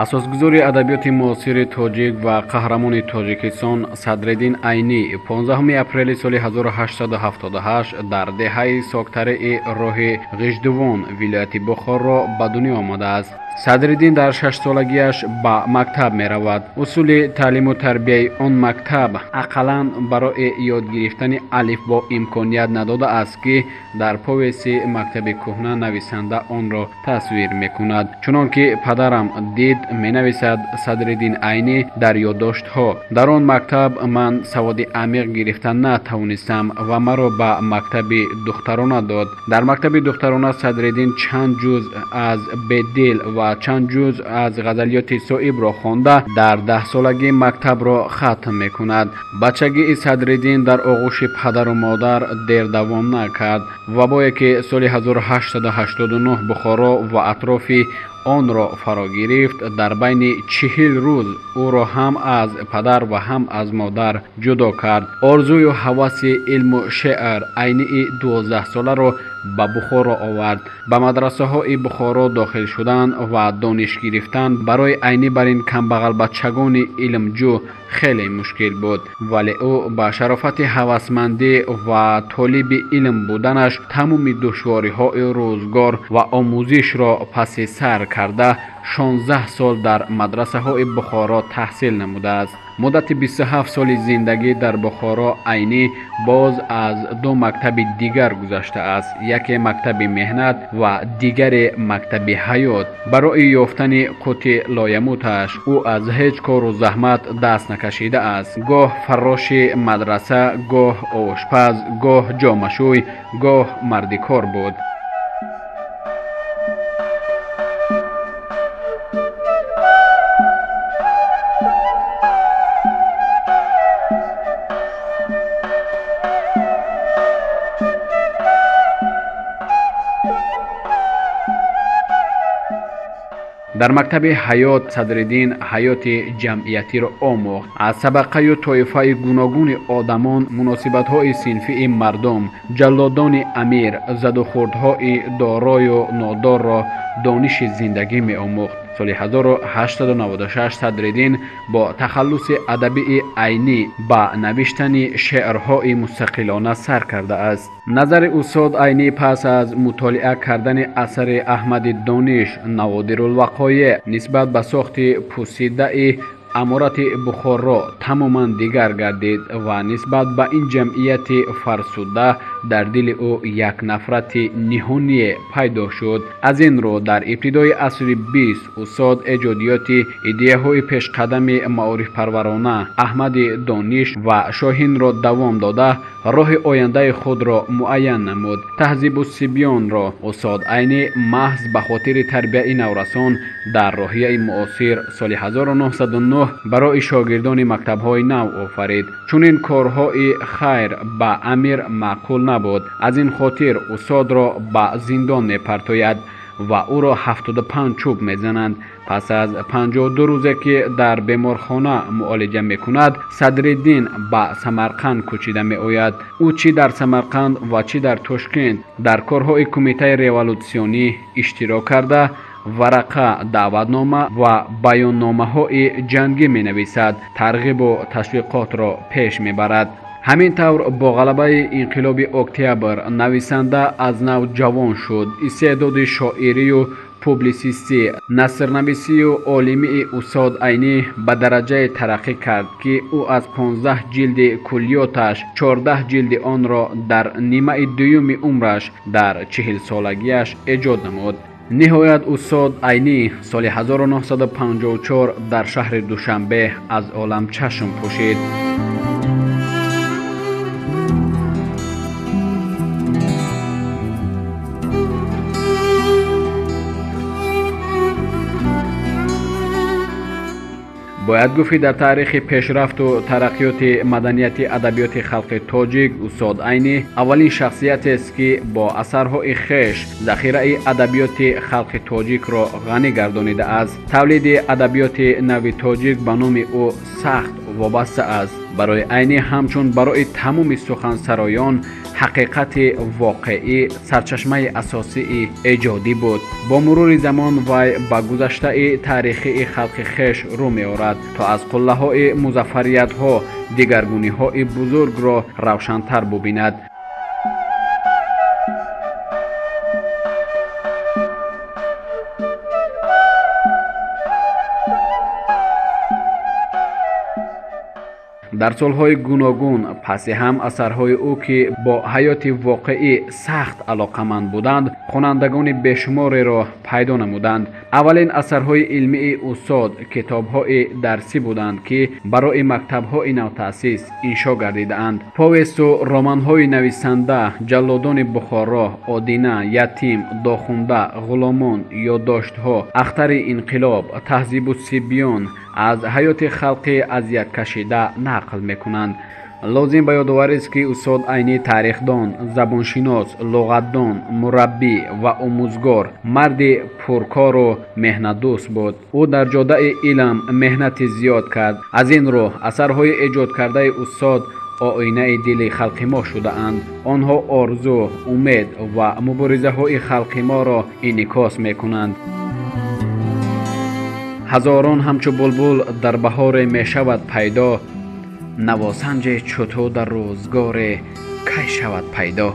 Асосгузори адабиёти муосири тоҷик ва қаҳрамони Тоҷикистон Садриддин Айнӣ 15 апрели соли 1878 дар деҳаи Соктареи роҳи Ғиждувон вилояти Бухоро ба дунё омадааст. Садриддин дар 6-солагиаш ба мактаб меравад. Усули таълиму тарбияи он мактаб ақаллан барои ёд гирифтани алифбо имконият надодааст, ки дар повести мактаби кӯҳна нависанда онро тасвир мекунад. Чунон ки падарам дид, менависад Садриддин Айнӣ дар ёддоштҳо: дар он мактаб ман саводи амиқ гирифта натавонистам ва маро ба мактаби духтарона дод. Дар мактаби духтарона Садриддин чанд ҷузъ аз Бедил ва чанд ҷузъ аз ғазалиёти Соибро хонда, дар 10-солагӣ мактабро хатм мекунад. Бачагии Садриддин дар оғӯши падару модар дер давом накард. Вабое ки соли 1889 Бухоро ва атрофи онро фаро гирифт, дар байни 40 рӯз ӯро ҳам аз падар ва ҳам аз модар ҷудо кард. Орзую ҳаваси илму шеър Айнии 12-соларо ба Бухоро овард. Ба мадрасаҳои Бухоро дохил шудан ва дониш гирифтан барои Айнӣ бар ин камбағалбачагони илмҷӯ хеле мушкил буд, вале ӯ ба шарофати ҳавасмандӣ ва толиби илм буданаш тамоми душвориҳои рӯзгор ва омӯзишро паси сар карда 16 сол дар мадрасаҳои Бухоро таҳсил намудааст. Муддати 27 соли зиндагӣ дар Бухоро Айнӣ боз аз ду мактаби дигар гузаштааст: яке мактаби меҳнат ва дигаре мактаби ҳаёт. Барои ёфтани қути лоямуташ ӯ аз ҳеҷ кору заҳмат даст накашидааст. Гоҳ фарроши мадраса, гоҳ ошпаз, гоҳ ҷомашӯй, гоҳ мардикор буд. Дар мактаби ҳаёт Садриддин ҳаёти ҷамъиятиро омӯхт. Аз табақаю тоифаи гуногуни одамон, муносибатҳои синфии мардум, ҷаллодони амир, задухӯрдҳои дорою нодорро дониши зиндагӣ меомӯхт. Соли 1896 Садриддин бо тахаллуси адабии Айнӣ ба навиштани шеърҳои мустақилона сар кардааст. Назари устод Айнӣ пас аз мутолиа кардани асари Аҳмади Дониш Наводирулвақоеъ нисбат ба сохти пусидаи аморати Бухоро тамоман дигар гардид ва нисбат ба ин ҷамъияти фарсуда дар дили ӯ як нафрати ниҳоние пайдо шуд. Аз ин рӯ дар ибтидои асри 20 устод эҷодиёти идеяҳои пешқадами маорифпарварона Аҳмади Дониш ва Шоҳинро давом дода, роҳи ояндаи худро муайян намуд. Таҳзибу сибёнро устод Айнӣ маҳз ба хотири тарбияи наврасон дар роҳияи муосир соли 1909 барои шогирдони мактабҳои нав офарид. Чунин корҳои хайр ба амир маъқул набуд. Аз ин хотир устодро ба зиндон мепартояд ва ӯро 75 чӯб мезананд. Пас аз 52 рӯзе ки дар беморхона муолиҷа мекунад, Садриддин ба Самарқанд кӯчида меояд. Ӯ чӣ дар Самарқанд ва чӣ дар Тошкент дар корҳои кумитаи револютсионӣ иштирок карда, варақа, даъватнома ва баённомаҳои ҷангӣ менависад, тарғибу ташвиқотро пеш мебарад. Ҳамин тавр бо ғалабаи инқилоби октябр нависанда аз нав ҷавон шуд. Истеъдоди шоирию публисистӣ, насрнависию олимии устод Айнӣ ба дараҷае тараққӣ кард, ки ӯ аз 15 ҷилди куллиёташ 14 ҷилди онро дар нимаи дуюми умраш дар 40-солагиаш эҷод намуд. Ниҳоят устод Айнӣ соли 1954 дар шаҳри Душанбе аз олам чашм пӯшид. Бояд гуфт, ки дар таърихи пешрафту тараққиёти маданияти адабиёти халқи тоҷик устод Айнӣ аввалин шахсиятест, ки бо асарҳои хеш захираи адабиёти халқи тоҷикро ғанӣ гардонидааст. Тавлиди адабиёти нави тоҷик ба номи ӯ сахт вобаста аст. Барои Айнӣ ҳамчун барои тамоми сухансароён ҳақиқати воқеӣ сарчашмаи асосии эҷодӣ буд. Бо мурури замон вай ба гузаштаи таърихии халқи хеш рӯ меорад, то аз қуллаҳои музаффариятҳо дигаргуниҳои бузургро равшантар бубинад. Дар солҳои гуногун паси ҳам асарҳои ӯ, ки бо ҳаёти воқеӣ сахт алоқаманд буданд, хонандагони бешумореро пайдо намуданд. Аввалин асарҳои илмии устод китобҳои дарсӣ буданд, ки барои мактабҳои навтаъсис иншо гардидаанд. Повесту романҳои нависанда «Ҷаллодони Бухоро», «Одина», «Ятим», «Дохунда», «Ғуломон», «Ёддоштҳо», «Ахтари инқилоб», «Таҳзибу сибён» аз ҳаёти халқи азияткашида нақл мекунанд. Лозим ба ёдоварист, ки устод Айнӣ таърихдон, забоншинос, луғатдон, мураббӣ ва омӯзгор, марди пуркору меҳнатдӯст буд. Ӯ дар ҷодаи илм меҳнати зиёд кард. Аз ин рӯ асарҳои эҷодкардаи устод оинаи дили халқи мо шудаанд. Онҳо орзу, умед ва муборизаҳои халқи моро инъикос мекунанд. Ҳазорон ҳамчу булбул дар баҳоре мешавад пайдо, навосанҷе чӯ ту дар рӯзгоре кай шавад пайдо.